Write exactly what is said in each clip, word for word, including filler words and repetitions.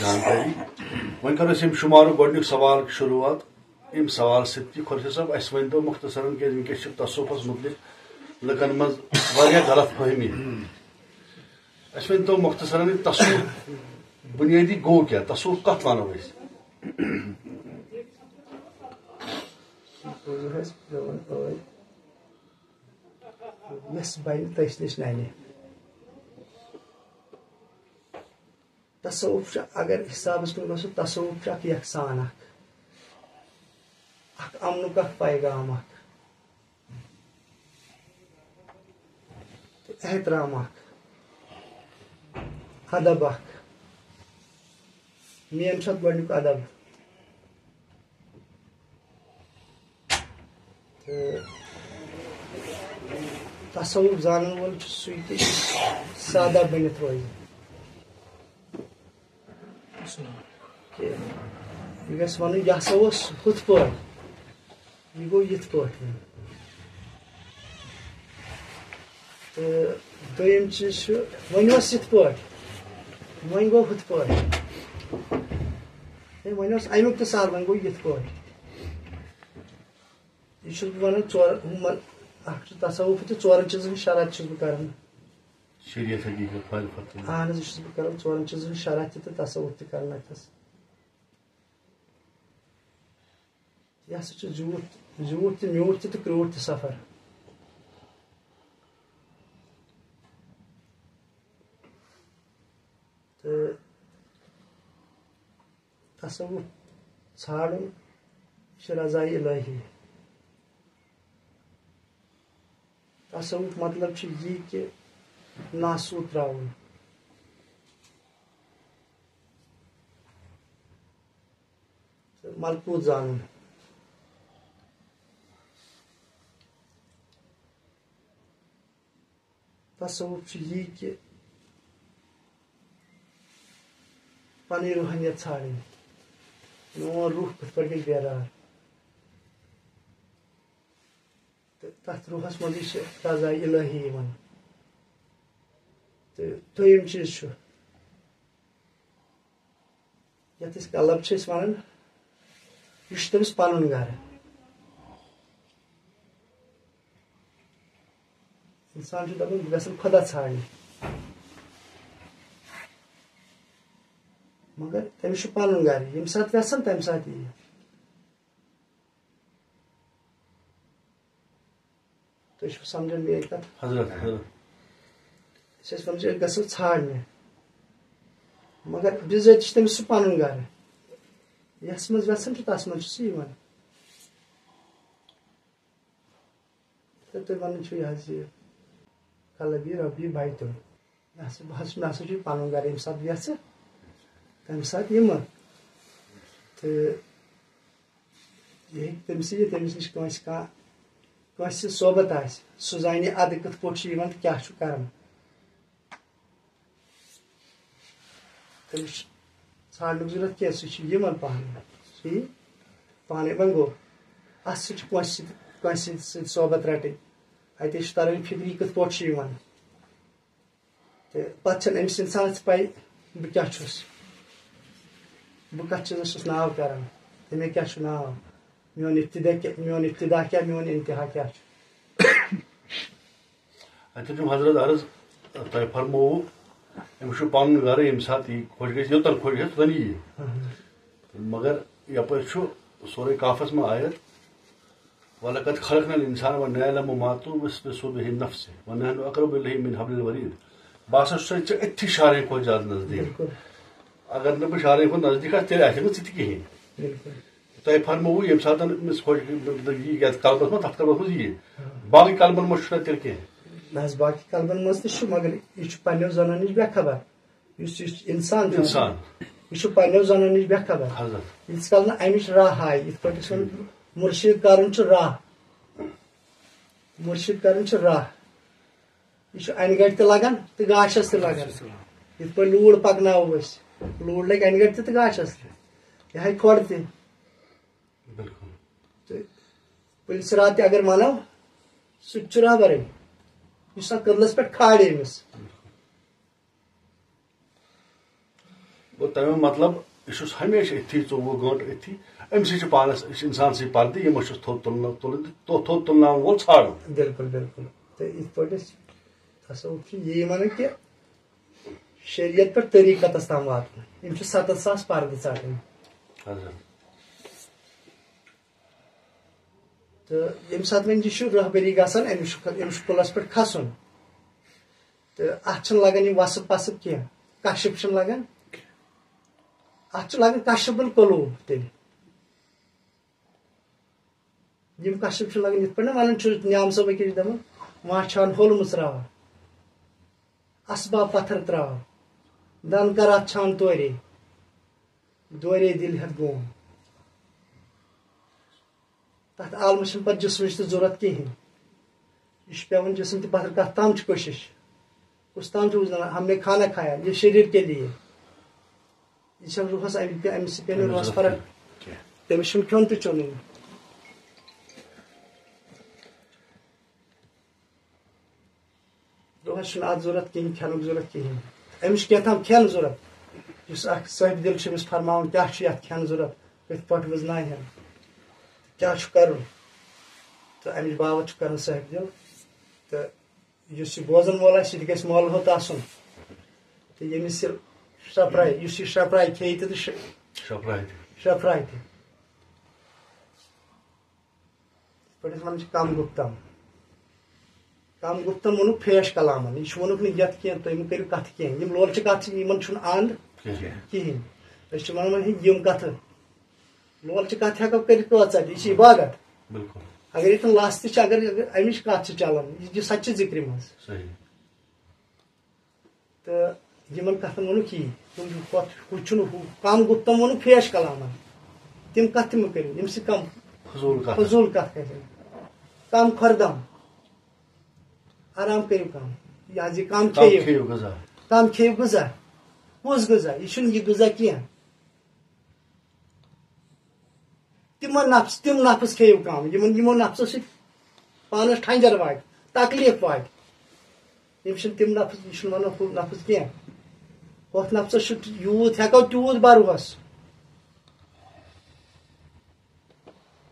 جانکاری۔ وۄنۍ کرو أسۍ ییٚمہِ شمارُک گۄڈٕنیُک سوال شروٗعات۔ اَمہِ سوال سۭتۍ تہِ خۄرشیٖد صٲب، اَسہِ ؤنۍ تو مختصرن، کیازِ وٕنکیٚس چھِ تصوفس مُتعلِق لُکن منٛز واریاہ غلط فہمی۔ اَسہِ ؤنۍ تو مختصرن، یہِ تصوف بُنیٲدی گوٚو کیٛاہ؟ تصوف کتھ ونو أسۍ؟ یۄس بنہِ تٔسۍ نِش ننہِ۔ تصوف چھُ، اگر حسابس کُن گژھو، تصوف چھُ اکھ یکسان اکھ، اکھ امنُک اکھ پیغام اکھ، تہٕ احترام اکھ، ادب اکھ۔ مین چھُ اتھ گۄڈنیُک ادب۔ تہٕ تصوف زانن وول چھُ سُے تہِ سادہ بٔنِتھ روزِ۔ کہِ یہِ گژھِ وَنُن، یہِ ہسا اوس ہُتھ پٲٹھۍ، یہِ گوٚو یِتھ پٲٹھۍ۔ تہٕ دوٚیِم چیٖز چھُ، وۄنۍ اوس یِتھ پٲٹھۍ، وۄنۍ گوٚو ہُتھ پٲٹھۍ۔ ہے، وۄنۍ اوس اَمیُک تہِ سہل، وۄنۍ گوٚو یِتھ پٲٹھۍ۔ یہِ چھُس بہٕ وَنان ژور، ہُم، اَکھ چھُ تصوف تہِ، ژورَن چیٖزَن ہٕنٛز شرح تہِ چھُس بہٕ کَران۔ شریعت، حقیقت، معرفت تہٕ اہن حظ، یہِ چھُس بہٕ کَران ژورَن چیٖزَن ہٕنٛز شرح تہِ تہٕ تصوف تہِ کَران اَتھَس۔ یہِ ہسا چھُ زیوٗٹھ، زیوٗٹھ تہِ میوٗٹھ تہِ تہٕ کرٛوٗٹھ تہِ سفر۔ تہٕ تصوف ژھانٛڈُن، یہِ چھُ رضایہِ الہی۔ تصوف مطلب چھُ یی کہِ ناسوٗد ترٛاوُن۔ تہٕ ملکوٗت زانُن۔ تصوف چھُ یی کہِ پنٕنۍ روحانیت ژھانٛڈٕنۍ، میون روح کِتھ پٲٹھۍ گژھِ بیدار۔ تہٕ تتھ روحس منٛزٕے چھِ رضا الہی یِوان۔ تہٕ دوٚیِم چیٖز چھُ، یتھ أسۍ قلب چھِ أسۍ ونان، یہِ چھُ تٔمِس پنُن گرٕ۔ انسان چھُ دپان، بہٕ گژھن خۄدا ژھانٛڈنہِ۔ مگر تٔمِس چھُ پنُن گرٕ، ییٚمہِ ساتہٕ یژھن، تمہِ ساتہٕ یِیہِ۔ تُہۍ چھِو سمجھان میٲنۍ کتھ؟ حضرت، حضرت۔ أسۍ ٲسۍ ونان، أسۍ گژھو ژھانٛڈنہِ۔ مگر بِذٲتی چھُ تٔمِس سُہ پنُن گرٕ۔ یس منٛز یژھان چھُ، تس منٛز چھُ سُہ یِوان۔ تہٕ تُہۍ ونان چھِو یہِ حظ یہِ، قلبی ربی بیتُن۔ مےٚ ہسا، بہٕ حظ چھُس، مےٚ ہسا چھُ یہِ پنُن گرٕ، ییٚمہِ ساتہٕ بہٕ یژھٕ، تمہِ ساتہٕ یِمہٕ۔ تہٕ یہِ ہیٚکہِ تٔمِس، یہِ تٔمِس نِش کٲنٛسہِ کانٛہہ، کٲنٛسہِ صحبت آسہِ، سُہ زانہِ یہِ ادٕ کِتھ پٲٹھۍ چھُ یِوان تہٕ کیٛاہ چھُ کران۔ تٔمِس چھُ ژھانٛڈنُک ضروٗرت کینٛہہ، سُہ چھُ یِوان پانے، سُہ یی پانے۔ وۄنۍ گوٚو، اتھ سۭتۍ چھُ کٲنٛسہِ سۭتۍ، کٲنٛسہِ سۭتۍ صحبت رٹٕنۍ، اتے چھُ تران فکرِ، یہِ کِتھ پٲٹھۍ چھُ یِوان۔ تہٕ پتہٕ چھَنہٕ أمِس اِنسانَس پَے، بہٕ کیٛاہ چھُس، بہٕ کَتھ چیٖزَس چھُس ناو کَران، تہٕ مےٚ کیٛاہ چھُ ناو، میون ابتدا کیٛاہ، میون ابتدا کیٛاہ، میون انتہا کیٛاہ چھُ۔ اَتہِ چھُم حضرت عرض، تۄہہِ فرمووُ، أمِس چھُ پَنُن گَرٕ، ییٚمہِ ساتہٕ یہِ خۄش گژھِ، یوٚتَن خۄش گژھِ، توٚتَن یِیہِ۔ مگر یَپٲرۍ چھُ سورُے کافَس منٛز آیَت، وَلَقَدْ خَلَقْنَا الْإِنسَانَ وَنَعْلَمُ مَا تُوَسْوِسُ بِهِ نَفْسُهُ وَنَحْنُ أَقْرَبُ إِلَيْهِ مِنْ حَبْلِ الْوَرِيدِ۔ بہٕ ہسا چھُسَے ژےٚ أتھی شارَن کھۄتہٕ زیادٕ نزدیٖک۔ بِلکُل۔ اگر نہٕ بہٕ شارَن کھۄتہٕ نزدیٖک آسہٕ، تیٚلہِ آسہِ نہٕ ژٕ تہِ کِہیٖنۍ۔ بِلکُل۔ تۄہہِ فرمووُ، ییٚمہِ ساتہٕ أمِس خۄش، مطلب، یہِ یَتھ قلبَس منٛز، تَتھ قلبَس منٛز یِیہِ۔ باقٕے قلبَن منٛز چھُنہ تیٚلہِ کینٛہہ۔ نہ حظ، باقٕے قلبَن منٛز تہِ چھُ، مگر یہِ چھُ پنٛنٮ۪و زَنان نِش بے خبر۔ یُس یہِ اِنسان چھُ، اِنسان۔ یہِ چھُ پنٛنٮ۪و زَنان نِش بے خبر۔ حضرت۔ ییٖتِس کالَس نہٕ اَمِچ راہ آیہِ، یِتھ پٲٹھۍ أسۍ وَنو، مُرشِد کَرُن چھُ راہ۔ مُرشِد کَرُن چھُ راہ۔ یہِ چھُ اَنہِ گَٹہِ تہِ لَگان تہٕ گاشَس تہِ لَگان۔ یِتھ پٲٹھۍ لوٗر پَکناوو أسۍ، لوٗر لَگہِ اَنہِ گَٹہِ تہِ تہٕ گاشَس تہِ۔ یہِ ہاے کھۄڈ تہِ۔ بِلکُل۔ تہٕ پُلہِ صِراط تہِ اگر وَنو، سُہ تہِ چھُ رہبَرٕے۔ یُس اَتھ کٔدلَس پٮ۪ٹھ کھالہِ أمِس۔ گوٚو تَمیُک مطلب، یہِ چھُس ہمیشہِ أتھی، ژوٚوُہ گٲنٛٹہٕ أتھی۔ أمۍ سٕے چھِ پانَس، یہِ چھِ اِنسان سٕے پَردٕ، یِمَس چھُس تھوٚد تُلنہٕ، تُلُن تہٕ تھوٚد، تھوٚد تُلناوَن وول ژھانٛڈُن۔ بِلکُل، بِلکُل۔ تہٕ یِتھ پٲٹھۍ أسۍ تصوف چھِ یی وَنان کہِ شریعت پٮ۪ٹھ طریٖقتَس تام واتُن۔ یِم چھِ سَتَتھ ساس پَردٕ ژَٹٕنۍ۔ حضرت۔ تہٕ ییٚمہِ ساتہٕ وۄنۍ یہِ چھُ رہبری گژھان، أمِس چھُ، أمِس چھُ کُلَس پٮ۪ٹھ کھسُن۔ تہٕ اَتھ چھِنہٕ لگان یِم وَسٕب پَسٕب کینٛہہ، کَشٕب چھِنہٕ لگان۔ اَتھ چھُ لگان کَشٕب القلوٗب تیٚلہِ۔ یِم کَشٕب چھِ لگان یِتھ پٲٹھۍ نہ وَنان چھُ، نیام صٲب أکِس چھِ دَپان، وانٛچھان ہوٚل مٕژراو، اَسباب پَتھر ترٛاو، دَن کَر اَتھ چھان تورے، دورے دِل ہٮ۪تھ گوم۔ تَتھ عالمَس چھِنہٕ پَتہٕ جسمٕچ تہِ ضوٚرَتھ کِہیٖنۍ۔ یہِ چھُ پٮ۪وان جسم تہِ پَتھر۔ کَتھ تام چھِ کوٗشِش؟ کُس تام چھُ وٕچھان، ہم نے کھانا کھایا، یہ شریر کے لیے۔ یہِ چھَنہٕ روحَس اَمہِ، اَمہِ سۭتۍ پیٚیہِ نہٕ روحَس فرق۔ کینٛہہ۔ تٔمِس چھُنہٕ کھیوٚن تہِ چیوٚنُے۔ دۄہَس چھُنہٕ اَتھ ضوٚرَتھ کِہیٖنۍ، کھٮ۪نُک ضوٚرَتھ کِہیٖنۍ۔ أمِس چھُ کینٛہہ تام کھٮ۪ن ضوٚرَتھ۔ یُس اَکھ صٲحِب دِل چھُ أمِس فرماوان، کیٛاہ چھُ یَتھ کھٮ۪ن ضوٚرَتھ، کِتھ پٲٹھۍ وٕزنایہِ ہن، کیٛاہ چھُ کَرُن۔ تہٕ اَمِچ باوَتھ چھُ کَران صٲحِب دِل۔ تہٕ یُس یہِ بوزَن وول آسہِ، یہِ تہِ گژھِ مولہٕ ہوٚت آسُن۔ تہٕ ییٚمِس یہِ شرٛپرایہِ، یُس یہِ شرٛپرایہِ کھیٚیہِ تہِ تہٕ شرٛ-، شرٛپرایہِ تہِ۔ شرٛپرایہِ تہِ۔ یِتھ پٲٹھۍ أسۍ وَنان چھِ کم گُپتم۔ کم گُپتم ووٚنُکھ فیش کلامن۔ یہِ چھُ ووٚنُکھ نہٕ یَتھ کینٛہہ، تُہۍ مہٕ کٔرِو کَتھٕ کینٛہہ۔ یِم لولچہِ کَتھٕ چھِ، یِمن چھُنہٕ اَنٛد کِہیٖنۍ۔ کِہیٖنۍ۔ أسۍ چھِ وَنان وۄنۍ یِم کَتھٕ۔ لولچہِ کَتھٕ ہٮ۪کو کٔرِتھ کۭژاہ تہِ، یہِ چھِ عبادت۔ بِلکُل۔ اگر ییٚتٮ۪ن لَژھ تہِ چھِ، اگر، اگر اَمِچ کَتھ چھِ چَلان، یہِ، یہِ سۄ تہِ چھِ ذِکرِ منٛز۔ صحیح۔ تہٕ یِمن کَتھن ووٚنُکھ یی، تِم ہُتھ، ہُہ چھُنہٕ ہُہ، کم گُپتم ووٚنُکھ فیش کلامن۔ تِم کَتھٕ تہِ مہٕ کٔرِو، ییٚمہِ سۭتۍ کم فضوٗل کَتھٕ۔ فضوٗل کَتھ کَرِ۔ کم کھۄردم۔ آرام کٔرِو کم۔ یہِ حظ یہِ کم کم کھیٚیِو۔ کھیٚیِو غذا۔ کم کھیٚیِو غذا۔ کُس غذا؟ یہِ چھُنہٕ یہِ غذا کینٛہہ۔ تِمن نفس، تِم نفس کھیٚیِو کم، یِمن، یِمو نفسو سۭتۍ پانس ٹھنجر واتہِ، تکلیف واتہِ۔ یِم چھِنہٕ تِم نفس، یہِ چھُنہٕ ونان ہُہ نفس کینٛہہ۔ ہُتھ نفسس چھُ یوٗت ہٮ۪کو تیوٗت بروس۔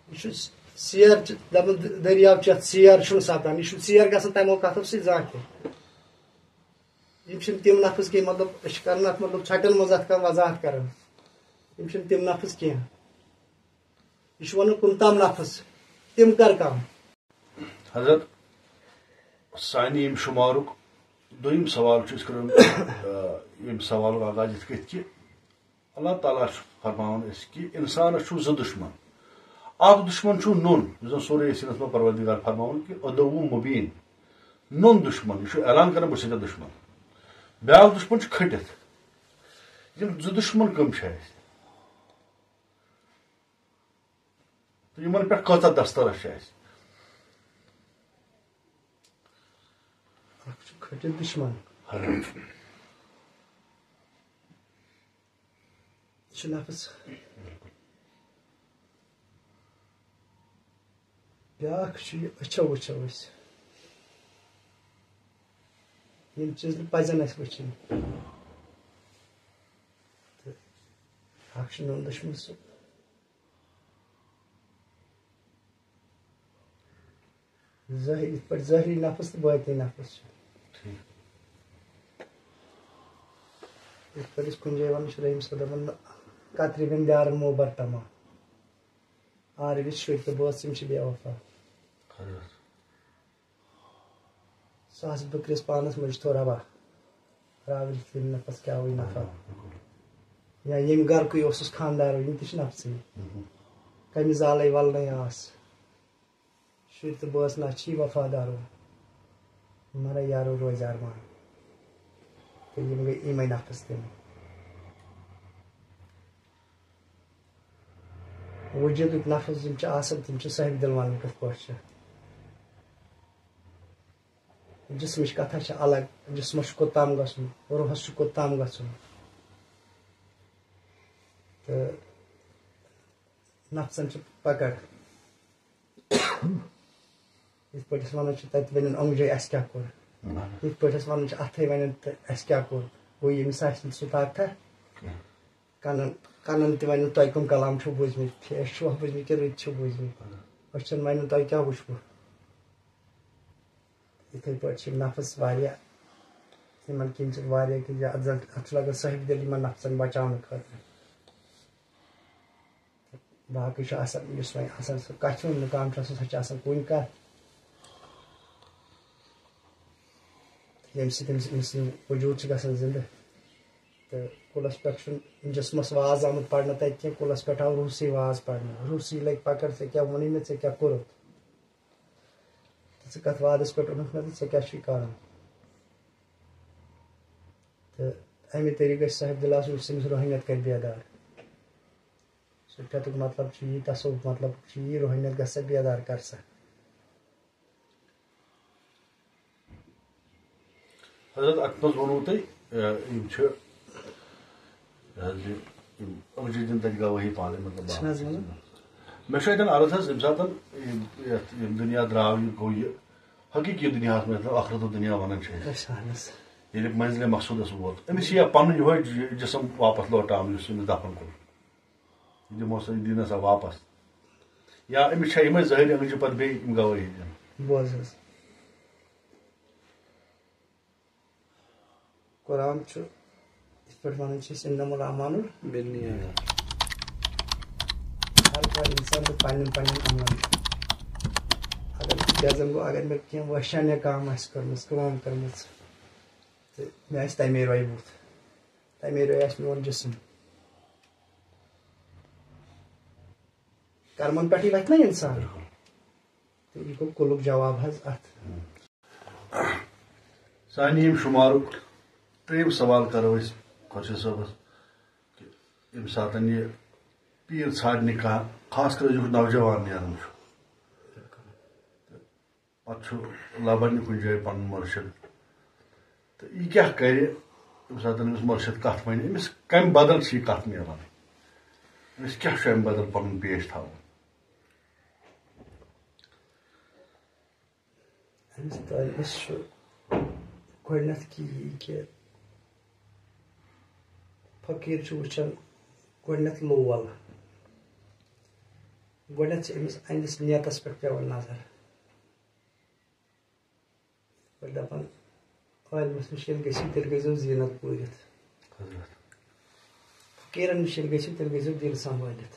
یہِ چھُ سیر، دپان دٔریاو چٮ۪تھ سیر چھُنہٕ سپدان، یہِ چھُنہٕ سیر گژھان تمو کتھو سۭتۍ زانٛہہ تہِ۔ یِم چھِنہٕ تِم نفس کینٛہہ، مطلب، أسۍ چھِ کران اتھ، مطلب، ژھۄٹٮ۪ن منٛز اتھ کانٛہہ وضاحت کران۔ یِم چھِنہٕ تِم نفس کینٛہہ۔ یہِ چھُ ونان کُن تام نفس، تِم کر کم۔ حضرت، سانہِ ییٚمہِ شُمارُک دوٚیِم سوال چھُ أسۍ کران، آ، ییٚمہِ سوالُک آغاز یِتھ کٔنۍ کہِ اللہ تعالیٰ چھُ فرماوان اَسہِ کہِ اِنسانَس چھُ زٕ دُشمَن۔ اَکھ دُشمَن چھُ نوٚن، یُس زَن سورہ یاسیٖنَس منٛز پروردگار فرماوان کہِ عدو مُبیٖن، نوٚن دُشمَن، یہِ چھُ اعلان کران، بہٕ چھُس ژےٚ دُشمَن۔ بیٛاکھ دُشمَن چھُ کھٔٹِتھ۔ یِم زٕ دُشمَن کٕم چھِ اَسہِ؟ تہٕ یِمَن پٮ۪ٹھ کۭژاہ دسترس چھِ اَسہِ؟ اَکھ چھُ کھٔٹِتھ دُشمَن۔ حرام۔ یہِ چھُ نفس۔ بیٛاکھ چھُ یہِ أچھو وٕچھو أسۍ۔ یِم چیٖز نہٕ پَزن اَسہِ وٕچھِنۍ۔ تہٕ اَکھ چھُ نوٚن دُشمَن سُہ۔ ظٲہِر، یِتھ پٲٹھۍ ظٲہِری نفس تہٕ باطنی نفس چھُ۔ ٹھیٖک۔ یِتھ پٲٹھۍ أسۍ کُنہِ جایہِ وَنان چھِ، رحیٖم صٲب دَپان، "کترِ بِن دیارن موبر تما۔" آرٕ وِتھ شُرۍ تہٕ بٲژ، یِم چھِ بے وفا۔ خۄدایَس۔ سُہ حظ بٔکرِس پانَس منٛز چھِ تھوڑا بہت راوٕنۍ، یِم نفس کیٛاہ وٕنۍ نفر۔ یا ییٚمہِ گرکُے اوسُس خانٛدار، یِم تہِ چھِ نفسٕے۔ کَمہِ زالَے وَلنَے آس۔ شُرۍ تہٕ بٲژ نہ چھِی وفادارو، مَرَے یارو روزِ ارمان۔ تہٕ یِم گٔے یِمَے نفس تِم۔ وجودٕکۍ نفس یِم چھِ آسان، تِم چھِ صاحب دِل وَنان کِتھ پٲٹھۍ چھِ۔ جسمٕچ کتھا چھِ الگ، جسمس چھُ کوٚت تام گژھُن، روحس چھُ کوٚت تام گژھُن۔ تہٕ نفسن چھِ پکڑ۔ یِتھ پٲٹھۍ أسۍ ونان چھِ، تتہِ ونن اونگجے، اسہِ کیٛاہ کوٚر؟ یِتھ پٲٹھۍ أسۍ ونان چھِ، اتھے ونن تہٕ اسہِ کیٛاہ کوٚر؟ گوٚو، ییٚمِس آسہِ نہٕ سُہ طاقتہ، کنن کنن تہِ ونن تۄہہِ کٕم کلام چھِو بوٗزمٕتۍ، فیس چھُوا بوٗزمٕتۍ کِنہٕ رٕتۍ چھِو بوٗزمٕتۍ؟ أچھن ونن تۄہہِ کیٛاہ وٕچھوٕ۔ یِتھے پٲٹھۍ چھِ نفس واریاہ، یِمن کِنۍ چھِ واریاہ کِنۍ زیادٕ زن اتھ چھُ لگان صٲحب دِل یِمن نفسن بچاونہٕ خٲطرٕ۔ باقٕے چھُ آسان یُس وۄنۍ آسان سُہ کتھِ ہُنٛد مُقام چھُ آسان، سۄ چھِ آسان کُنہِ کتھ، ییٚمہِ سۭتۍ أمِس أمۍ سٕنٛدۍ وجوٗد چھِ گژھان زِندٕ۔ تہٕ کُلس پٮ۪ٹھ چھُنہٕ جسمس واز آمُت پرنہٕ تتہِ کینٛہہ، کُلس پٮ۪ٹھ آو روٗحسٕے واز پرنہٕ۔ روٗحسٕے لگہِ پکڑ، ژےٚ کیٛاہ ووٚنُے مےٚ، ژےٚ کیٛاہ کوٚرُتھ؟ تہٕ ژٕ کتھ وادس پٮ۪ٹھ اوٚنُتھ مےٚ تہٕ ژےٚ کیٛاہ چھُے کرُن؟ تہٕ امہِ طریٖقہٕ گژھِ صاحب دِل آسُن، یُس أمِس روحانیت کرِ بیدار۔ سُہ فیتُک مطلب چھُ یی، تصوف مطلب چھُ یی، روحانیت گژھِ سا بیدار کر سا۔ حضرت، اتھ منٛز ووٚنوُ تۄہہِ، آ، یِم چھِ، یہِ حظ یہِ، یِم أکجہِ دِن تَتہِ گواہی پانہٕ، مطلب، چھِنہٕ حظ وَنان؟ مےٚ چھُ اَتٮ۪ن عرض حظ، ییٚمہِ ساتَن یِم، یَتھ، ییٚمہِ دُنیا درٛاو، یہِ گوٚو یہِ حقیٖقی دُنیاہَس منٛز، یَتھ ٲخرَتُک دُنیا وَنان چھِ أسۍ۔ اچھا، اہن حظ۔ ییٚلہِ منزلِ مقصودَس ووت، أمِس یِیا پَنُن یِہوٚے ج-، جسم واپَس لوٹاونہٕ، یُس أمِس دَفن کوٚر۔ یہِ دِمو سا، یہِ دِیہِ نہ سا واپَس۔ یا أمِس چھا یِمَے ظٲہِر أنٛگجہِ پَتہٕ بیٚیہِ یِم گواہی دِنۍ؟ بوز حظ۔ قرآن چھُ یِتھ پٲٹھۍ وَنان چھِ أسۍ، "انما الاعمال بالنیات۔" ہر کانٛہہ اِنسان چھُ پننٮ۪ن پننٮ۪ن عملن۔ اگر جزم گوٚو، اگر مےٚ کینٛہہ وحشانیہ کٲم آسہِ کٔرمٕژ، کٲم کٔرمٕژ، تہٕ مےٚ آسہِ تَمے رویہِ بُتھ، تَمے رویہِ آسہِ میون جسم۔ کرمن پٮ۪ٹھٕے وَتھِ نہ اِنسان۔ تہٕ یہِ گوٚو کُلُک جواب حظ اَتھ۔ سانہِ ییٚمہِ شُمارُک ترٛیٚیِم سوال کرو أسۍ خۄرشیٖد صٲبَس، کہِ ییٚمہِ ساتَن یہِ پیٖر ژھانٛڈنہِ کانٛہہ، خاص کر أزیُک نوجوان نیران چھُ، پَتہٕ چھُ لَبان یہِ کُنہِ جایہِ پَنُن مُرشِد، تہٕ یہِ کیٛاہ کَرِ ییٚمہِ ساتَن أمِس مُرشِد کَتھ وَنہِ؟ أمِس کَمہِ بدل چھِ یہِ کَتھ مِلان؟ أمِس کیٛاہ چھُ اَمہِ بدل پَنُن پیش تھاوُن؟ أمِس طٲلبَس چھُ گۄڈٕنٮ۪تھ کہِ یہِ کہِ فقیٖر چھُ وٕچھان گۄڈٕنٮ۪تھ لول۔ گۄڈٕنٮ۪تھ چھِ أمِس أہٕنٛدِس نیتَس پٮ۪ٹھ پٮ۪وان نظر۔ پٲٹھۍ دَپان، عٲلمَس نِش ییٚلہِ گٔژھِو، تیٚلہِ گٔژھۍزیو زیٖنت پوٗرِتھ۔ حضرت۔ فقیٖرَن نِش ییٚلہِ گٔژھِو، تیٚلہِ گٔژھۍزیو دِل سنبھٲلِتھ۔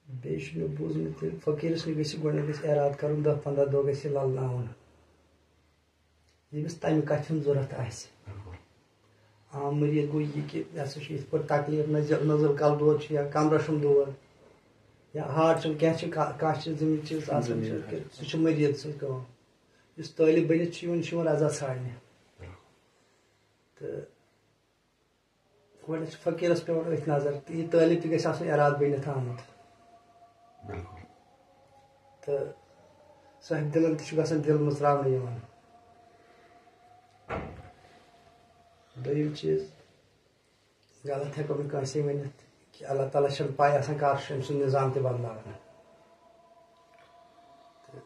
بیٚیہِ چھُ مےٚ بوٗزمُت، ییٚلہِ فقیٖرَس نِش گٔژھِو، گۄڈٕنٮ۪تھ گژھِ اِرادٕ کَرُن، دَہ پنٛداہ دۄہ گژھِ یہِ لَلناوُن۔ ییٚمِس تَمہِ کَتھِ ہُنٛد ضوٚرَتھ آسہِ۔ عام مٔریٖض گوٚو یہِ کہِ یہِ ہسا چھُ یِتھ پٲٹھۍ تکلیٖف، نزل، نزل کَلہٕ دود چھُ یا کَمرَس چھُم دود یا ہارٹ چھُم، کینٛہہ چھُ کا-، کانٛہہ چھُ زِمِنۍ چیٖز آسان چھُ، سُہ چھُ مٔریٖض سٕنٛز کٲم۔ یُس طٲلب بٔنِتھ چھُ یِوان، یہِ چھُ یِوان رضا ژھانٛڈنہِ۔ تہٕ گۄڈٕنٮ۪تھ چھُ فقیٖرَس پٮ۪وان أتھۍ نظر، تہٕ یہِ طٲلب تہِ گژھِ آسُن اِرادٕ بٔنِتھ آمُت۔ بِلکُل۔ تہٕ صاحب دِلَن تہِ چھُ گژھان دِل مٕژراونہٕ یِوان۔ دوٚیِم چیٖز، غلط ہٮ۪کو نہٕ کٲنٛسے ؤنِتھ کہِ اللہ تعالیٰ چھَنہٕ پَے آسان کَر چھُ أمۍ سُنٛد نِظام تہِ بدلاوان۔ تہٕ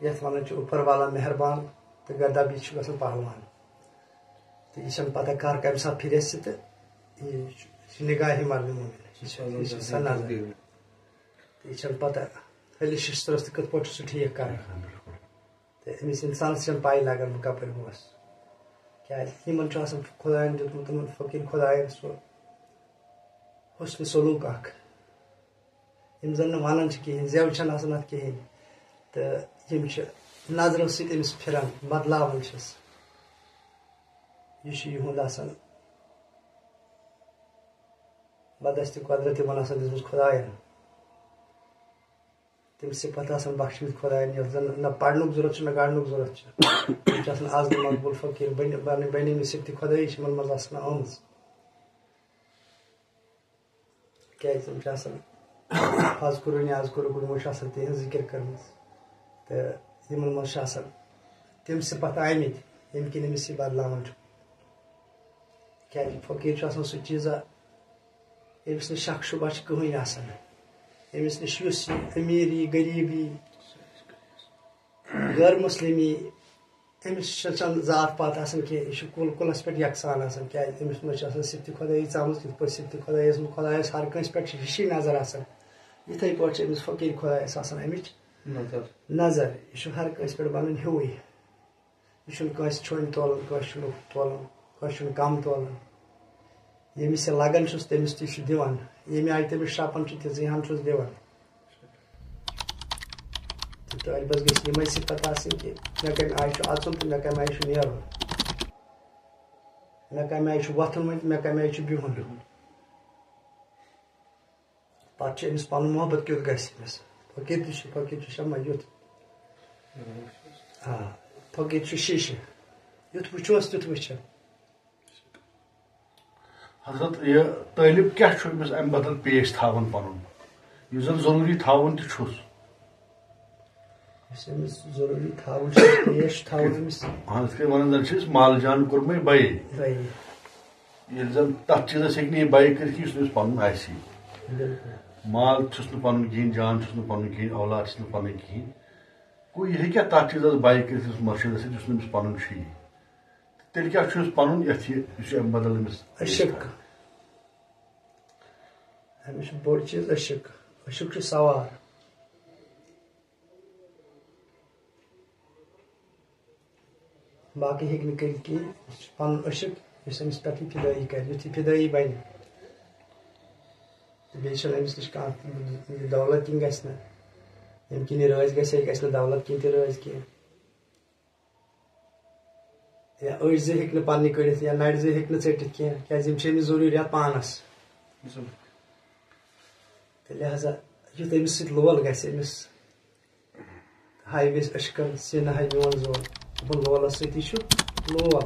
یَتھ وَنان چھِ اوپر والا مہربان تہٕ غدب، یہِ چھُ گژھان پہلوان۔ تہٕ یہِ چھَنہٕ پَتہ کَر کَمہِ ساتہٕ پھِرِ اَسہِ تہٕ یہِ چھُ، یہِ چھُ نگاہِ مرد مومن، یہِ چھِ، یہِ چھِ سۄ نظر۔ تہٕ یہِ چھَنہٕ پَتہ حٲلہِ شِشتٕرَس تہٕ کِتھ پٲٹھۍ چھُ سُہ ٹھیٖک کَران۔ تہٕ أمِس اِنسانَس چھَنہٕ پَے لَگان بہٕ کَپٲرۍ گوس۔ کیٛازِ یِمَن چھُ آسان خۄدایَن دیُتمُت، یِمَن فقیٖر خۄدایَن سُہ حُسنِ سلوٗک اَکھ۔ یِم زَن نہٕ وَنان چھِ کِہیٖنۍ، زٮ۪و چھَنہٕ آسان اَتھ کِہیٖنۍ۔ تہٕ یِم چھِ نظرو سۭتۍ أمِس پھِران، بدلاوان چھِس۔ یہِ چھُ یِہُنٛد آسان بدستِ قۄدرت یِمَن آسان دِژمٕژ خۄدایَن۔ تِم صفت آسان بخشمٕتۍ خۄدایَن، یَتھ زَن نہ پَرنُک ضوٚرَتھ چھُ، نہ گَنٛڈنُک ضوٚرَتھ چھُ۔ تِم چھِ آسان از نہٕ مقبوٗل فقیٖر بَنہِ-، بَنہِ-، بَنیمٕتۍ صفتی خۄدٲیی چھِ یِمَن منٛز آسان آمٕژ۔ کیٛازِ تِم چھِ آسان، از کوٚرُے نہٕ، از کوٚرُکھ، یِمو چھِ آسان تِہنٛز ذِکِر کٔرمٕژ۔ تہٕ یِمن منٛز چھِ آسان تِم صفت آمٕتۍ، ییٚمہِ کِنۍ أمِس یہِ بدلاوان چھُ۔ کیٛازِ فقیٖر چھُ آسان سُہ چیٖزا، ییٚمِس نہٕ شک شُبہ چھُ کٕہٕنۍ آسان، ییٚمِس نِش یُس یہِ أمیٖری، غریٖبی، غٲر مُسلِمی، أمِس چھَنہٕ ذات پات آسان کینٛہہ، یہِ چھُ کُل کُلَس پٮ۪ٹھ یَکسان آسان، کیٛازِ أمِس منٛز چھِ آسان صفت خۄدٲیی ژامٕژ، یِتھ پٲٹھۍ صفت خۄدٲیی ٲسمٕژ خۄدایَس ہر کٲنٛسہِ پٮ۪ٹھ چھِ ہِشی نظر آسان، یِتھَے پٲٹھۍ چھِ أمِس فقیٖر خۄدایَس آسان اَمِچ نظر۔ نظر۔ یہِ چھُ ہر کٲنٛسہِ پٮ۪ٹھ بَنان ہیوٗوٕے۔ یہِ چھُنہٕ کٲنٛسہِ چھوٚنۍ تولان، کٲنٛسہِ چھُنہٕ تولان، کٲنٛسہِ چھُنہٕ کَم تولان۔ ییٚمِس یہِ لَگان چھُس، تٔمِس تہِ چھُ دِوان۔ ییٚمہِ آیہِ تٔمِس شرٛپان چھُ، تِژٕے ہَن چھُس دِوان۔ تہٕ طٲلبَس گژھِ یِمَے صِفت آسٕنۍ کہِ مےٚ کَمہِ آیہِ چھُ اَژُن تہٕ مےٚ کَمہِ آیہِ چھُ نیرُن۔ مےٚ کَمہِ آیہِ چھُ وۄتھُن وۄنۍ تہٕ مےٚ کَمہِ آیہِ چھُ بِہُن۔ پَتہٕ چھُ أمِس پَنُن محبت کیُتھ گژھِ أمِس۔ فقیٖر تہِ چھُ، فقیٖر چھُ شمع یُتھ۔ آ، فقیٖر چھُ شیٖشہٕ۔ یُتھ وٕچھوس، تیُتھ وٕچھِ۔ حضرت، یہِ طٲلب کیٛاہ چھُ أمِس اَمہِ بدل پیش تھاوان پَنُن، یُس زَن ضروٗری تھاوُن تہِ چھُس؟ یُس أمِس ضروٗری تھاوُن چھُ، پیش تھاوُن أمِس۔ اَہَن، یِتھ کٔنۍ وَنان زَن چھِ أسۍ مال جان کوٚرمَے بَے۔ بَے۔ ییٚلہِ زَن تَتھ چیٖزَس ہیٚکہِ نہٕ یہِ بَے کٔرِتھ، یُس نہٕ أمِس پَنُن آسہِ۔ بِلکُل۔ مال چھُس نہٕ پَنُن کِہیٖنۍ، جان چھُس نہٕ پَنُن کِہیٖنۍ، اولاد چھِس نہٕ پَنٕنۍ کِہیٖنۍ۔ گوٚو، یہِ ہیٚکیٛاہ تَتھ چیٖزَس بَے کٔرِتھ، یُس مُرشِدَس سۭتۍ، یُس نہٕ أمِس پَنُن چھُیی؟ تیٚلہِ کیٛاہ چھُ أمِس پَنُن یَتھ یہِ، یُس یہِ اَمہِ بدل أمِس عشق۔ أمِس چھُ بوٚڑ چیٖز عشق۔ عشق چھُ سوار۔ باقٕے ہیٚکہِ نہٕ کٔرِتھ کِہیٖنۍ۔ یہِ چھُ پَنُن عشق، یُس أمِس پٮ۪ٹھ یہِ فِدٲیی کَرِ، یُتھ یہِ فِدٲیی بَنہِ۔ تہٕ بیٚیہِ چھَنہٕ أمِس نِش کانٛہہ، یہِ دولت کِنۍ گژھِ نہٕ۔ ییٚمہِ کِنۍ یہِ رٲضۍ گژھِ، یہِ گژھِ نہٕ دولت کِنۍ تہِ رٲضۍ کینٛہہ۔ یا أچھ زٕ ہیٚکہِ نہٕ پَننہِ کٔڑِتھ، یا نَرِ زٕ ہیٚکہِ نہٕ ژٔٹِتھ کینٛہہ، کیٛازِ یِم چھِ أمِس ضروٗریات پانَس۔ بِلکُل۔ تہٕ لہذا یُتھ أمِس سۭتۍ لول گژھِ، أمِس ہاوِ أسۍ عشقن، سِنہٕ ہاوِ میون زول، دوٚپُن، لولس سۭتی چھُ لول۔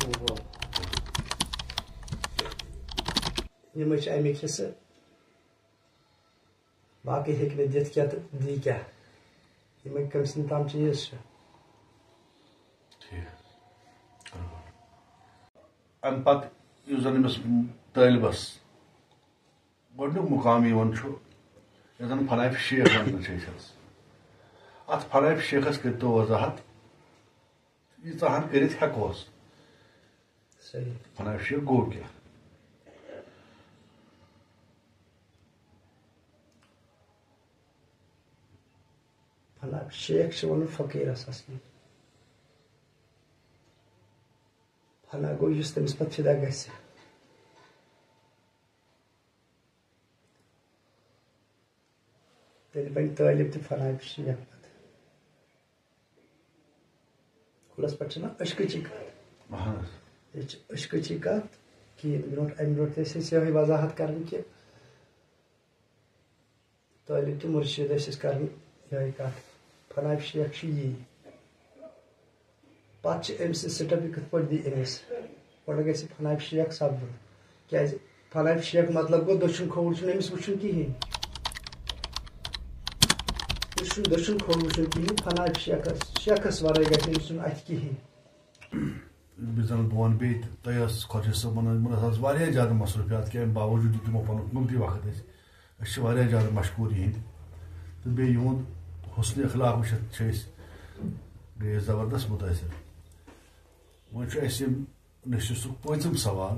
یِمے چھِ اَمِکۍ حصہٕ، باقٕے ہیٚکہِ نہٕ دِتھ کینٛہہ تہٕ دی کیٛاہ؟ یِمے کٔمۍ سٕنٛدۍ تام چیٖز چھِ۔ ٹھیٖک۔ اَمہِ پتہٕ یُس زَن أمِس طٲلبَس گۄڈٕنیُک مُقام یِوان چھُ، یَتھ زَن فناف شیخ وَنان چھِ أسۍ حظ۔ اَتھ فناف شیخَس کٔرۍتو وضاحت، ییٖژاہ ہَن کٔرِتھ ہٮ۪کوس۔ صحیح۔ فناف شیخ گوٚو کیٛاہ؟ فناف شیخ چھِ وَنان فقیٖرَس اَصلی۔ فنا گوٚو یُس تٔمِس پَتہٕ فِدا گژھِ۔ تیٚلہِ بَنہِ طٲلب تہِ فناف شیخ پَتہٕ۔ کُلَس پٮ۪ٹھ چھِنہ عشقٕچی کَتھ۔ اَہَن حظ۔ ییٚتہِ چھِ عشقٕچی کَتھ کِہیٖنۍ۔ برونٛٹھ، اَمہِ برونٛٹھ تہِ ٲسۍ أسۍ یِہوٚے وضاحت کَران کہِ طٲلب تہٕ مُرشِد ٲسۍ أسۍ کَران یِہوٚے کَتھ۔ فناف شیخ چھُ یی۔ پَتہٕ چھِ أمۍ سٕنٛز سِٹَپ یہِ کِتھ پٲٹھۍ دی أمِس۔ گۄڈٕ گژھِ فناف شیخ سَپدُن۔ کیٛازِ فناف شیخ مطلب گوٚو دٔچھُن کھووُر چھُنہٕ أمِس وٕچھُن کِہیٖنۍ۔ أمِس چھُنہٕ دٔچھُن کھووُر وٕچھُن کِہیٖنۍ۔ فناف شیخَس، شیخَس وَرٲے گژھِ أمِس چھُنہٕ اَتھِ کِہیٖنۍ۔ یُس زَن بہٕ وَنہٕ بیٚیہِ تہِ، تۄہہِ ٲس خۄجہِ صٲبَن، یِمَن ٲس آز واریاہ زیادٕ مصروٗفیات، کہِ اَمہِ باوجوٗد دیُت یِمو پَنُن قۭمتی وقت اَسہِ۔ أسۍ چھِ واریاہ زیادٕ مشکوٗر یِہِنٛدۍ۔ تہٕ بیٚیہِ یِہُنٛد حُسنِ اخلاق وٕچھِتھ چھِ أسۍ، گٔے أسۍ زبردست مُتٲثِر۔ وۄنۍ چھُ اَسہِ یِم نٔشِسُک پوٗنٛژِم سوال۔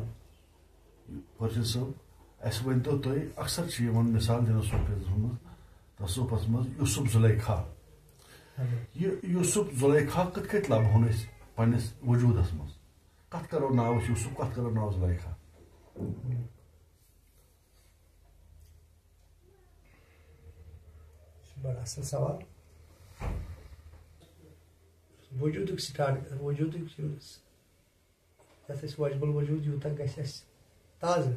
پٔرشِد صٲب، اَسہِ ؤنۍتو تُہۍ، اکثر چھِ یِوان مثال دِنہٕ صوٗفیزمس منٛز، تصوفس منٛز یوسف زلیخا۔ اَدٕ۔ یہِ یوسف زلیخا کِتھ کٔنۍ لبہون أسۍ پننِس وجوٗدس منٛز؟ کتھ کرو ناو أسۍ یوسف، کتھ کرو ناو زلیخا؟ یہِ چھُ بڑٕ اصل سوال۔ وجوٗدُک سٹارٹ، وجوٗدُک یُس یَتھ أسۍ واجب الوجود یوٗتاہ گژھِ اَسہِ تازٕ۔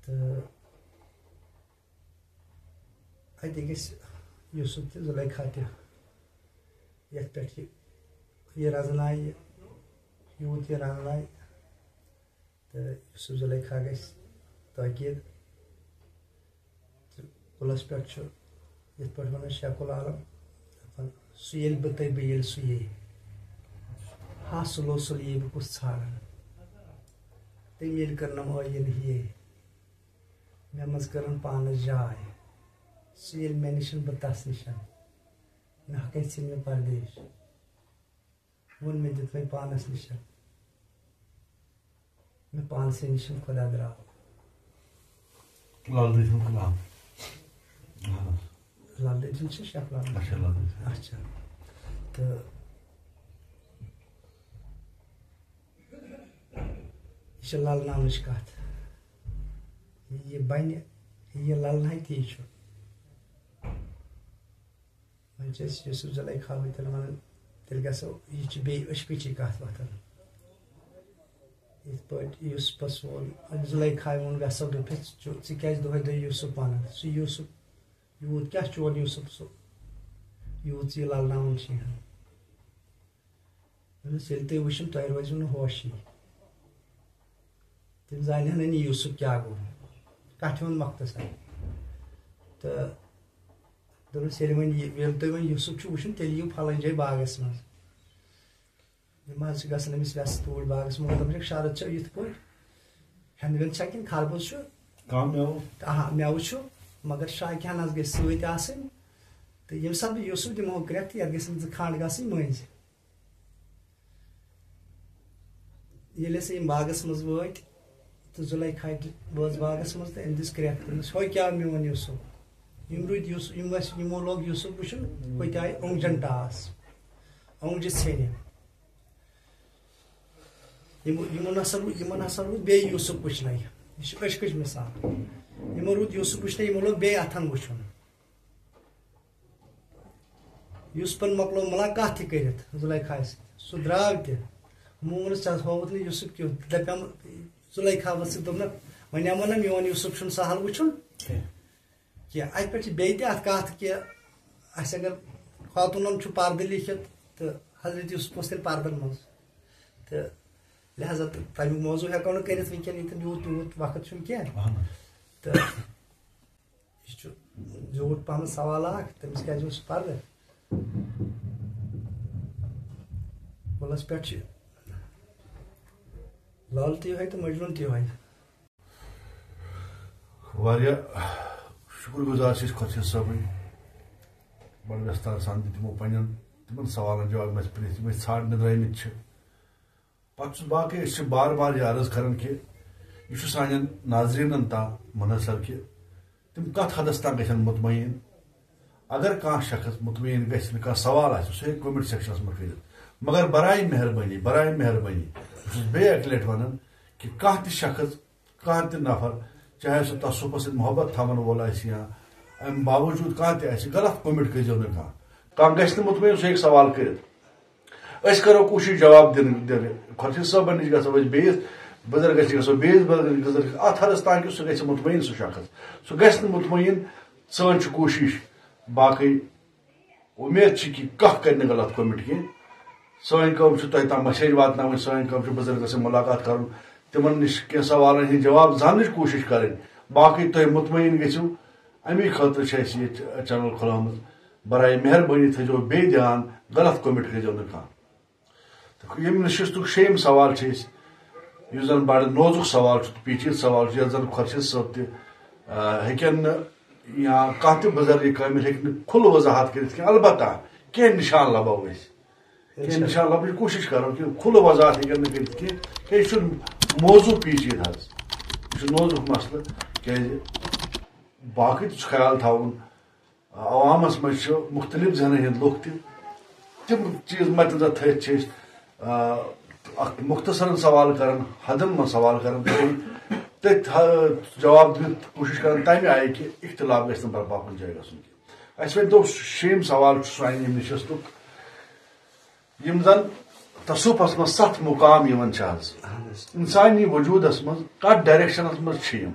تہٕ اَتہِ گژھِ یوسف تہِ زلیخا تہِ، یَتھ پٮ۪ٹھ یہِ، یہِ رَزنایہِ، یوٗت یہِ رَزنایہِ۔ تہٕ یوسف زلیخا گژھِ تٲکیٖد۔ تہٕ کُلَس پٮ۪ٹھ چھُ، یِتھ پٲٹھۍ وَنان شیخ العالم، دَپان، سُہ ییٚلہِ بہٕ تہٕ بہٕ ییٚلہِ سُہ یی۔ ہا سُلو سُل یی بہٕ کُس ژھانٛڈان۔ تٔمۍ ییٚلہِ کٔرنَم ٲیٖن ہِیے، مےٚ منٛز کٔرٕن پانَس جاے۔ سُہ ییٚلہِ مےٚ نِشَن بہٕ تَس نِشَن، نہ ہٮ۪کَے ژھٕنۍ مےٚ پردیش۔ ووٚن مےٚ، دیُت وۄنۍ پانَس نِش۔ مےٚ پانسٕے نِش خۄدا درٛاو۔ لل دٔسۍ ہُنٛد غلام۔ اہن حظ۔ لل دٔسۍ چھِ شیخ لل۔ اچھا، لل دٔسۍ۔ اچھا۔ تہٕ یہِ چھِ للناونٕچ کَتھ۔ یہِ بَنہِ، یہِ للنایہِ تی چھُ۔ وۄنۍ چھِ أسۍ یوسف زلیخا وٕنۍ تیٚلہِ وَنان، تیٚلہِ گژھو، یہِ چھِ بیٚیہِ عشقٕچی کَتھ وۄتھان۔ یِتھ پٲٹھۍ یوسفَس ووٚن، زلیخایہِ ووٚن، گژھو، دوٚپُس، "ژٕ، ژٕ کیٛازِ دۄہَے دۄہَے یوسف وَنان؟ سُہ یوسف یوٗت کیٛاہ چون یوسف سُہ، یوٗت ژٕ یہِ لَلناوُن چھِ ہَن؟" دوٚپمَس، "ییٚلہِ تُہۍ وٕچھِو، تۄہہِ روزِو نہٕ ہوشی۔ تِم زانن نہٕ یوسف کیٛاہ گوٚو، کَتھِ ہُنٛد مۄختصر۔" تہٕ دوٚپمَس، "ییٚلہِ وۄنۍ یہِ، ییٚلہِ تُہۍ وۄنۍ یوسف چھُو وٕچھُن، تیٚلہِ یِیِو فلٲنۍ جایہِ باغَس منٛز۔" یِم حظ چھِ گژھان أمِس وٮ۪سہٕ توٗرۍ باغَس منٛز، دَپان چھِکھ، "شرط چھِ یِتھ پٲٹھۍ، ہٮ۪نٛد وٮ۪نٛد چھا کِنہٕ خربٕز چھُ؟" کانٛہہ مٮ۪وٕ۔ آ، مٮ۪وٕ چھُ، مگر شاہ کہِ ہَن حظ گژھِ سۭتۍ آسٕنۍ۔ تہٕ ییٚمہِ ساتہٕ بہٕ یوسف دِمہو کرٛٮ۪کھ، تہٕ یَتھ گژھِ نہٕ زٕ کھنٛڈ گژھٕنۍ مٔنٛزۍ۔ ییٚلہِ ہسا یِم باغس منٛز وٲتۍ تہٕ زُلیخا تہِ وٲژ باغس منٛز تہٕ أمۍ دِژ کرٛٮ۪کھ، دوٚپمَس، "ہو کیٛاہ میون یوسف؟" یِم روٗدۍ یوسف، یِم ٲسۍ، یِمو لوگ یوسف وٕچھُن، ہوٚتہِ آیہِ اوٚنٛگجن ٹاس، اوٚنٛگجہِ ژھیٚنہِ۔ یِمو، یِمن ہسا روٗد، یِمن ہسا روٗد بیٚیہِ یوسف وٕچھنَے۔ یہِ چھِ عشقٕچ مثال۔ یِمو روٗد یوسف وٕچھنَے، یِمو لوگ بیٚیہِ اَتھن وٕچھُن۔ یوسفن مۄکلٲو مُلاقات تہِ کٔرِتھ زُلیخایہِ سۭتۍ۔ سُہ درٛاو تہِ۔ یِمو ووٚنُس، "ژےٚ ہٲوُتھ نہٕ یوسف کیُتھ۔" دَپیٛوم زُلیخا ؤژھِتھ، دوٚپنَکھ، "وۄنۍ آمو نہ میون یوسف چھُنہٕ سہل وٕچھُن کینٛہہ۔" اَتہِ پٮ۪ٹھ چھِ بیٚیہِ تہِ اَتھ کَتھ کہِ اَسہِ اگر خاتوٗنَن چھُ پردٕ لیکھِتھ تہٕ حضرت یوسف اوس تیٚلہِ پردَن منٛز۔ تہٕ لہذا تہٕ تَمیُک موضوع ہٮ۪کو نہٕ کٔرِتھ وٕنکٮ۪ن، ییٚتٮ۪ن یوٗت، یوٗت وقت چھُنہٕ کینٛہہ۔ اہن حظ۔ تہٕ یہِ چھُ زیوٗٹھ پَہمَتھ سوال اَکھ، تٔمِس کیٛازِ اوس سُہ پَرٕ؟ کُلَس پٮ۪ٹھ چھِ لال تہِ یِہوٚے تہٕ مجنوٗن تہِ یِہوٚے۔ واریاہ شُکُر گُزار چھِ أسۍ خۄدا صٲبٕنۍ، بَڑٕ وٮ۪ستار سان دِتۍ تِمو پنٛنٮ۪ن تِمَن سوالَن جواب، یِم اَسہِ پرٛژھۍ، یِم أسۍ ژھانٛڈنہِ درٛٲمٕتۍ چھِ۔ پتہٕ چھُس باقٕے، أسۍ چھِ بار بار یہِ عرض کران کہِ یہِ چھُ سانٮ۪ن ناظریٖنن تام منحصر کہِ تِم کتھ حدس تام گژھن مطمئن۔ اگر کانٛہہ شخص مطمئن گژھِ نہٕ، کانٛہہ سوال آسہِ، سُہ ہیٚکہِ comment sectionس منٛز کٔرِتھ۔ مگر برائے مہربٲنی، برائے مہربٲنی، بہٕ چھُس بیٚیہِ اکہِ لٹہِ ونان کہِ کانٛہہ تہِ شخص، کانٛہہ تہِ نفر، چاہے سُہ تصوفس سۭتۍ محبت تھاون وول آسہِ یا امہِ باوجود کانٛہہ تہِ آسہِ، غلط comment کٔرۍزیو نہٕ کانٛہہ۔ کانٛہہ گژھِ نہٕ مطمئن، سُہ ہیٚکہِ سوال کٔرِتھ۔ أسۍ کرو کوٗشِش جواب دِنہٕ، دِنہٕ۔ خۄجہِ صٲبن نِش گژھو أسۍ بیٚیِس بُزرگس نِش، گژھو بیٚیِس بُزرگس نِش، گژھو اتھ حدس تام کہِ سُہ گژھِ مطمئن سُہ شخص۔ سُہ گژھِ نہٕ مطمئن، سٲنۍ چھِ کوٗشِش۔ باقٕے اُمید چھِ کہِ کانٛہہ کرِ نہٕ غلط comment کینٛہہ۔ سٲنۍ کٲم چھِ تۄہہِ تام message واتناوٕنۍ، سٲنۍ کٲم چھِ بُزرگس سۭتۍ مُلاقات کرُن، تِمن نِش کینٛہہ سوالن ہٕنٛدۍ جواب زاننٕچ کوٗشِش کرٕنۍ۔ باقٕے تُہۍ مطمئن گٔژھِو، اَمی خٲطرٕ چھِ اَسہِ یہِ channel کھُلٲومٕژ۔ برائے مہربٲنی تھٲیزیو بیٚیہِ دھیان، غلط comment کٔرۍزیو نہٕ کانٛہہ۔ تہٕ ییٚمہِ نِش یُس تُہۍ شیٚیِم سوال چھِ أسۍ، یُس زَن بَڑٕ نوزُک سوال چھُ تہٕ پیچیدٕ سوال چھُ، یَتھ زَن خۄرشیٖد صٲب تہِ، آ، ہیٚکن نہٕ یا کانٛہہ تہِ بُزرگِ کٲمِل ہیٚکہِ نہٕ کھُلہٕ وضاحت کٔرِتھ کینٛہہ۔ البتہ کینٛہہ نِشان لَبو أسۍ۔ کینٛہہ نِشان لَبنٕچ کوٗشِش کَرو کہِ کھُلہٕ وضاحت ہیٚکن نہٕ کٔرِتھ کینٛہہ۔ کیٛازِ یہِ چھُ موضوع پیچیدٕ حظ۔ یہِ چھُ نوزُک مسلہٕ۔ کیٛازِ باقٕے تہِ چھُ خیال تھاوُن۔ عوامس منٛز چھِ مختلف ذہنن ہٕنٛدۍ لُکھ تہِ۔ تِم چیٖز مدنظر تھٲوِتھ چھِ أسۍ، آ، اکھ مختصرن سوال کران، حدن منٛز سوال کران، تہٕ تٔتھۍ، آ، جواب دِنٕچ کوٗشِش کران تمہِ آیہِ کہِ اختلاف گژھِ نہٕ برپا کُنہِ جایہِ گژھُن کینٛہہ۔ اَسہِ وۄنۍ دوٚپ، شیٚیِم سوال چھُ سانہِ ییٚمہِ نِش اوس لُکھ، یِم زن تصوفس منٛز ستھ مقام یِوان چھِ آز۔ اہن حظ۔ انسانی وجودس منٛز کتھ ڈایریکشنس منٛز چھِ یِم؟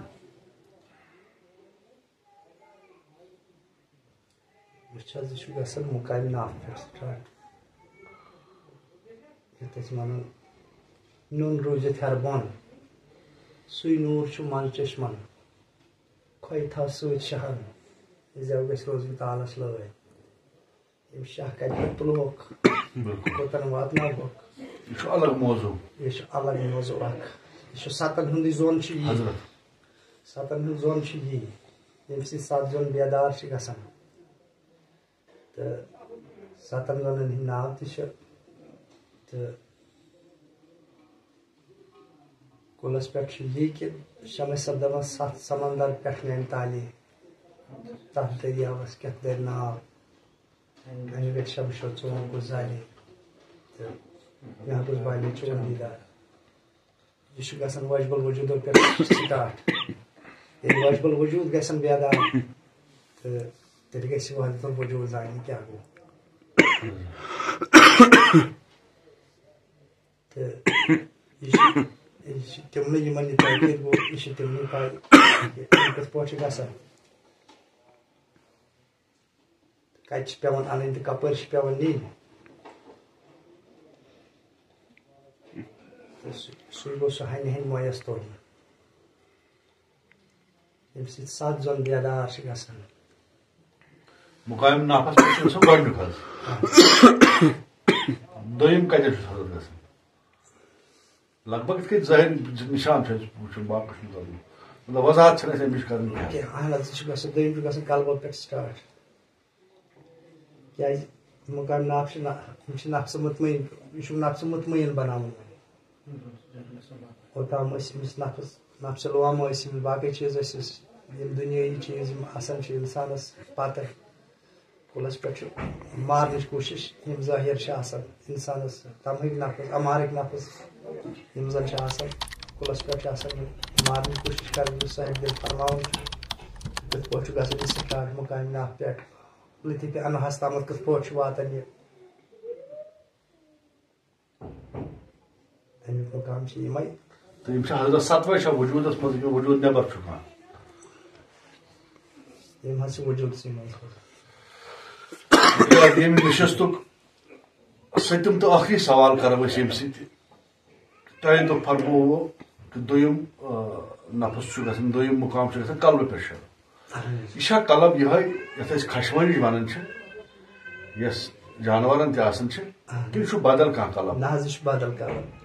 وٕچھ حظ، یہِ چھُ گژھان مُقامِ ناف پٮ۪ٹھ start۔ یَتھ أسۍ وَنان، نیُن روٗزِتھ ہٮ۪رٕ بۄن، سُے نوٗر چھُ منٛز چشمَن، کھۄے تھاو سۭتۍ شہن، زٮ۪و گژھِ روزٕنۍ تالَس لٲے۔ ییٚمۍ شاہ کَتہِ پٮ۪ٹھ تُلہوکھ، بِلکُل۔ کوٚتَن واتناوہوکھ۔ یہِ چھُ الگ موضوع۔ یہِ چھُ الگ موضوع اَکھ۔ یہِ چھُ سَتَن ہُنٛدُے زون چھُ یی۔ حضرت۔ سَتَن ہُنٛد زون چھُ یی، ییٚمہِ سۭتۍ سَتھ زون بیدار چھِ گژھان۔ تہٕ سَتَن زونَن ہٕنٛدۍ ناو تہِ چھِ تہٕ کُلس پٮ۪ٹھ چھُ یہِ کہِ شمس صٲب دپان، ستھ سمندر پٮ۪ٹھ میانہِ تالی، تتھ دٔریاوس کیٛاہ درِ ناو، انہِ گژھِ شمشو ژون کُس زالے، تہٕ مےٚ ہا گوٚژھ بالہِ چون دیدار۔ یہِ چھُ گژھان واجبل وجوٗدو پٮ۪ٹھ سٹارٹ۔ ییٚلہِ واجبل وجوٗد گژھن بیدار، تہٕ تیٚلہِ گژھِ وحدت الوجوٗد زانٕنۍ کیٛاہ گوٚو۔ تہٕ یہِ چھِ، یہِ چھِ تِمنٕے یِمن یہِ تٲکیٖد گوٚو، یہِ چھِ تِمنٕے پَے کہِ یہِ کِتھ پٲٹھۍ چھُ گژھان۔ کَتہِ چھِ پٮ۪وان اَنٕنۍ تہٕ کَپٲرۍ چھِ پٮ۪وان نِنۍ۔ تہٕ سُہ، سُے گوٚو سُہ ہَنہِ ہَنہِ مۄیَس توٚرمُت، ییٚمہِ سۭتۍ سَتھ زۄن بیدار چھِ گژھان۔ مقام نافس پٮ۪ٹھ چھُ سُہ گۄڈٕنیُک حظ۔ دوٚیِم کَتٮ۪تھ چھُ حضرت گژھان؟ لگ بگ یِتھ کٔنۍ ظٲہِر نِشان چھُ اَسہِ وٕچھُن، باقٕے چھُنہٕ ظٲہِر۔ مطلب وضاحت چھَنہٕ اَسہِ اَمِچ کَرٕنۍ کینٛہہ۔ کینٛہہ۔ اہن حظ، یہِ چھُ گژھان، دوٚیِم چھُ گژھان قلبہٕ پٮ۪ٹھ سٹارٹ۔ کیٛازِ؟ مقام نفس چھُ نہ-، یِم چھِ نفسہٕ مطمئن، یہِ چھُ نفسہٕ مطمئن بناوُن۔ اوٚتام ٲسۍ أمِس نفس، نفس لوامہ ٲسۍ أمِس، باقٕے چیٖز ٲسۍ أسۍ، یِم دُنیٲیی چیٖز یِم آسان چھِ اِنسانَس پَتہٕ۔ کُلس پٮ۪ٹھ چھُ مارنٕچ کوٗشِش، یِم ظٲہِر چھِ آسان اِنسانَس، تَمہٕکۍ نفس، اَمارٕکۍ نفس، یِم زَن چھِ آسان، کُلس پٮ۪ٹھ چھِ آسان یِم مارنٕچ کوٗشِش کَران، یُس صاحب دِل فرماوُن چھُ، کِتھ پٲٹھۍ چھُ گژھان یہِ سٹارٹ مقامِ ناف پٮ۪ٹھ، لطیفِ انہاس تامَتھ کِتھ پٲٹھۍ چھُ واتان یہِ۔ اَمیُک مقام چھِ یِمَے۔ تہٕ یِم چھِ حضرت ستوَے چھا وجوٗدس منٛز کِنہٕ وجوٗد نٮ۪بر چھُ کانٛہہ؟ یِم حظ چھِ وجوٗدسٕے منٛز۔ ییٚمہِ نشستُک سٔتِم تہٕ ٲخری سوال کرو أسۍ ییٚمہِ سۭتۍ۔ تۄہہِ دوٚپ فرمووُ کہِ دوٚیِم، آ، نفس چھُ گژھان، دوٚیِم مقام چھُ گژھان قلبہٕ پٮ۪ٹھ شروع۔ اہن حظ۔ یہِ چھا قلب یِہوٚے یَتھ أسۍ خشوٕنِج وَنان چھِ، یۄس جانوَرَن تہِ آسان چھِ، اہن۔ کِنہٕ یہِ چھُ بدل کانٛہہ قلب؟ نہ حظ، یہِ چھُ بدل قلب۔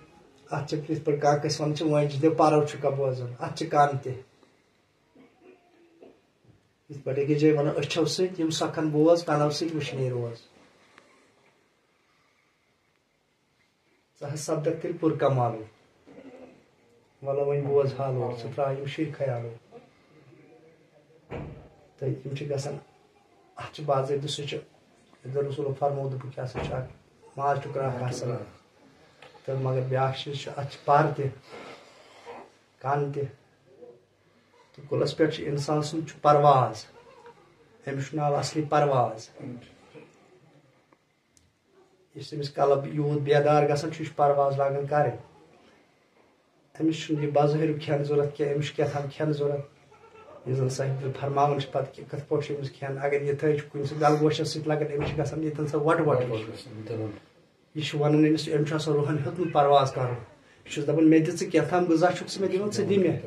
اَتھ چھِ یِتھ پٲٹھۍ کاکَس وَنان چھِ، وٲنٛجہِ دِ پَرو چھُکھا بوزان، اَتھ چھِ کَن تہِ۔ یِتھ پٲٹھۍ أکِس جایہِ وَنان أچھو سۭتۍ یِم سۄکھَن بوز، کَنو سۭتۍ وٕچھنٕے روز۔ ژٕ حظ سپدکھ تیٚلہِ پُر کمالو۔ وَلہٕ وۄنۍ بوز حالو، ژٕ ترٛاو یِم شُرۍ خیالو۔ تہٕ یِم چھِ گژھان، اَتھ چھِ باضٲبطہٕ سُہ چھُ، ییٚلہِ زَن رسولو فرموو، دوٚپُکھ، یہِ ہسا چھُ اَکھ ماز ٹُکرا اَکھ آسان۔ تہٕ مگر بیٛاکھ چیٖز چھُ، اَتھ چھِ پَر تہِ، کَن تہِ۔ تہٕ کُلَس پٮ۪ٹھ چھُ اِنسان سُنٛد چھُ پرواز، أمِس چھُ ناو اَصلی پرواز۔ یُس أمِس قلب یوٗت بیدار گژھان چھُ، یہِ چھُ پرواز لاگان کرٕنۍ۔ أمِس چھُنہٕ یہِ بظٲہِر کھٮ۪ن ضوٚرتھ کینٛہہ، أمِس چھُ کیٛاہ تام کھٮ۪ن ضوٚرتھ۔ یُس زَن صاحب فرماوان چھِ پَتہٕ کہِ کِتھ پٲٹھۍ چھُ أمِس کھٮ۪ن، اگر یِتھٲے چھُ کُنہِ سۭتۍ گلگوشَس سۭتۍ لگان، أمِس چھِ گژھان ییٚتٮ۪ن سۄ وَٹہٕ وَٹہٕ ہِش۔ یہِ چھُ وَنان أمِس، أمِس چھُ آسان روحَن ہیوٚتمُت پرواز کَرُن۔ یہِ چھُس دَپان، مےٚ دِ ژٕ کیٛاہ تام غذا چھُکھ ژٕ مےٚ دِوان، ژٕ دِ مےٚ۔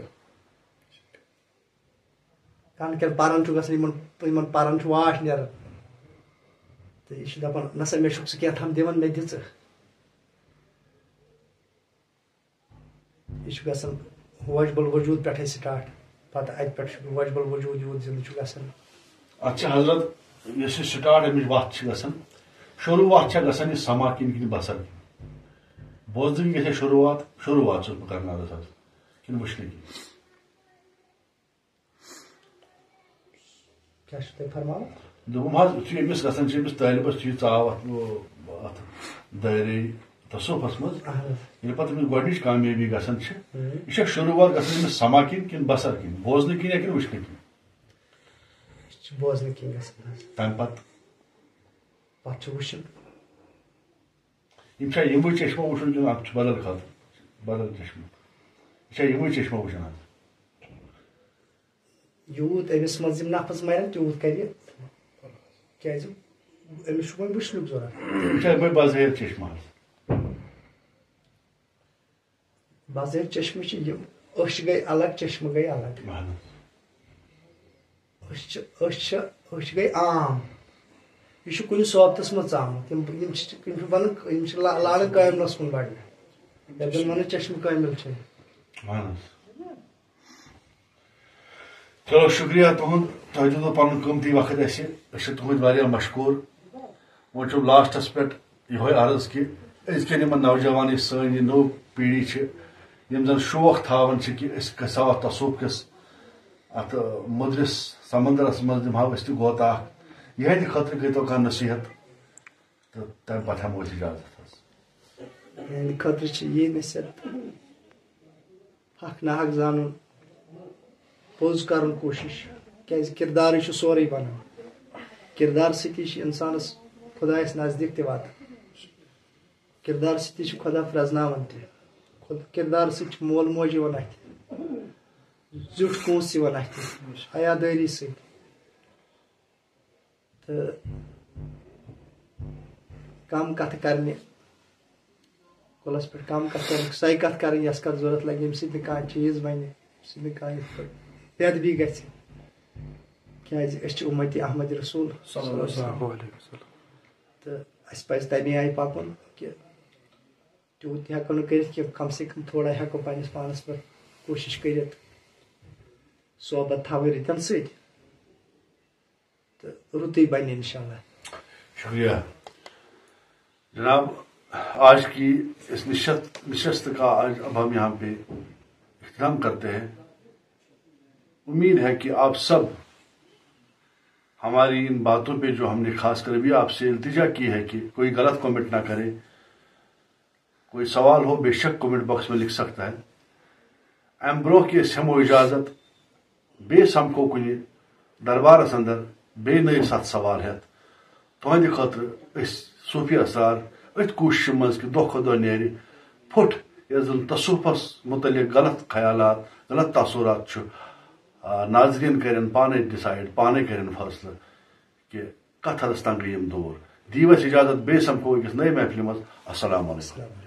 کَن کٮ۪ن پَرَن چھُ گژھان، یِمَن، یِمَن پَرَن چھُ واش نیران۔ تہٕ یہِ چھُ دَپان، نہ سا، مےٚ چھُکھ ژٕ کینٛہہ تام دِوان، مےٚ دِ ژٕ۔ یہِ چھُ گژھان وجب الوجود پٮ۪ٹھَے سٹارٹ، پَتہٕ اَتہِ پٮ۪ٹھ چھُ وجب الوجود یوٗت زِندٕ چھُ گژھان۔ اَتھ چھِ حضرت، یۄس یہِ سٹارٹ اَمِچ وَتھ چھِ گژھان، شروٗعات چھےٚ گژھان یہِ سما کِنۍ کِنہٕ بصر کِنۍ؟ بوزنہٕ کِنۍ گژھِ شروٗعات، شروٗعات چھُس بہٕ کران عرض حظ، کِنہٕ وٕچھنہٕ کِنۍ؟ کیٛاہ چھُ تۄہہِ فرماوُن؟ دوٚپُم حظ، یُتھُے أمِس گژھان چھِ، أمِس طٲلبَس چھُ یہِ ژاو اَتھ، اَتھ دٲیرَے تصوفَس منٛز۔ اَہَن حظ۔ ییٚلہِ پَتہٕ أمِس گۄڈٕنِچ کامیٲبی گژھان چھِ، ہُم۔ یہِ چھا شروٗعات گژھان أمِس سما کِنۍ کِنہٕ بصر کِنۍ، بوزنہٕ کِنۍ یا کِنہٕ وٕچھنہٕ کِنۍ؟ یہِ چھِ بوزنہٕ کِنۍ گژھان حظ۔ تَمہِ پَتہٕ؟ پَتہٕ چھُ وٕچھُن۔ یِم چھا یِموٕے چشمو وٕچھُن کِنہٕ اَتھ چھُ بدل کَتھ، بدل چشمہٕ؟ یہِ چھا یِموٕے چشمو وٕچھُن حظ؟ یوٗت أمِس منٛز یِم نفس مرن، تیوٗت کرِ یہِ۔ کیازِ؟ أمِس چھُ وۄنۍ وٕچھنُک ضروٗرت۔ یہِ چھا یِمے بظٲہِر چشمہٕ حظ؟ بظٲہِر چشمہٕ چھِ یِم، أچھ گٔے الگ، چشمہٕ گٔے الگ۔ اہن حظ۔ أچھ چھِ، أچھ چھِ، أچھ گٔے عام۔ یہِ چھُ کُنہِ صوبتس منٛز ژامُت۔ یِم، یِم چھِ، یِم چھِ ونان، یِم چھِ لا-، لاران کٲملس کُن بڑنہِ۔ یتھ زن ونان چشمہٕ کٲمل چھِ۔ اہن حظ۔ چلو، شُکریہ تُہُنٛد، تۄہہِ دیُتوٕ پَنُن قۭمتی وقت اَسہِ، أسۍ چھِ تُہٕنٛدۍ واریاہ مشکوٗر۔ وۄنۍ چھُم لاسٹَس پٮ۪ٹھ یِہوٚے عرض کہِ أزکٮ۪ن یِمن نوجوان، یُس سٲنۍ یہِ نٔو پیٖڑھی چھِ، یِم زَن شوق تھاوان چھِ کہِ أسۍ گژھو اَتھ تصوف کِس اَتھ مٔدرِس سمندرس منٛز، دِمہو أسۍ تہِ گوتہٕ اکھ، یِہنٛدِ خٲطرٕ کٔرۍتو کانٛہہ نصیحت تہٕ تَمہِ پتہٕ ہٮ۪مو أسۍ اجازت حظ۔ یِہنٛدِ خٲطرٕ چھِ یی نصیحت، حق ناحق زانُن، پوٚز کرُن کوٗشِش، کیازِ کِردارٕے چھُ سورُے بنان۔ کِردار سۭتی چھِ اِنسانَس خۄدایَس نزدیٖک تہِ واتان۔ کِردار سۭتی چھُ خۄدا پرٛزناوان تہِ۔ خۄد-، کِردار سۭتۍ چھُ مول موج یِوان اَتھِ، زیُٹھ کونٛس یِوان اَتھِ، حیادٲری سۭتۍ۔ تہٕ کم کتھٕ کرنہِ، کُلس پٮ۪ٹھ کم کتھ کرنہِ، سۄے کتھ کرٕنۍ یۄس کتھ ضروٗرت لگہِ، ییٚمہِ سۭتۍ نہٕ کانٛہہ چیٖز بنہِ، ییٚمہِ سۭتۍ نہٕ کانٛہہ یِتھ پٲٹھۍ بے ادبی گژھِ۔ کیازِ أسۍ چھِ اُمتی احمد رسول۔ صلی اللہ علیہ وسلم۔ تہٕ اسہِ پزِ تمے آیہِ پکُن کہِ تیوٗت تہِ ہٮ۪کو نہٕ کٔرِتھ کینٛہہ، کم سے کم تھوڑا ہٮ۪کو پننِس پانس پٮ۪ٹھ کوٗشش کٔرِتھ، صحبت تھاوٕنۍ رٕتٮ۪ن سۭتۍ۔ تہٕ رُتُے بنہِ انشاءاللہ۔ شکریہ جناب، آج کی اس نشست نشست کا آج اب ہم یہاں پہ اختتام کرتے ہیں۔ امید ہے کہ آپ سب ہماری ان باتوں پہ، جو ہم نے خاص کر ابھی آپ سے التجا کی ہے کہ کوئی غلط کمنٹ نہ کرے، کوئی سوال ہو بے شک کمنٹ باکس میں لکھ سکتا ہے۔ امہِ برونٛہہ کہِ أسۍ ہٮ۪مو اجازت، بیٚیہِ سمکھو کُنہِ دربارس اندر بیٚیہِ نٔیِس اتھ سوال ہٮ۪تھ۔ تُہنٛدِ خٲطرٕ أسۍ صوٗفی اسرار أتھۍ کوٗششہِ منٛز کہِ دۄہ کھۄتہٕ دۄہ نیرِ پھُٹ، یۄس زن تصوفس متعلق غلط خیالات، غلط تاثرات چھُ، آ، ناظریٖن کرن پانے ڈسایڈ، پانے کرن فٲصلہٕ کہِ کتھ حدس تام گٔے یِم دوٗر۔ دِیِو اَسہِ اجازت، بیٚیہِ سمکھو أکِس نٔے محفلہِ منٛز۔ السلام علیکم۔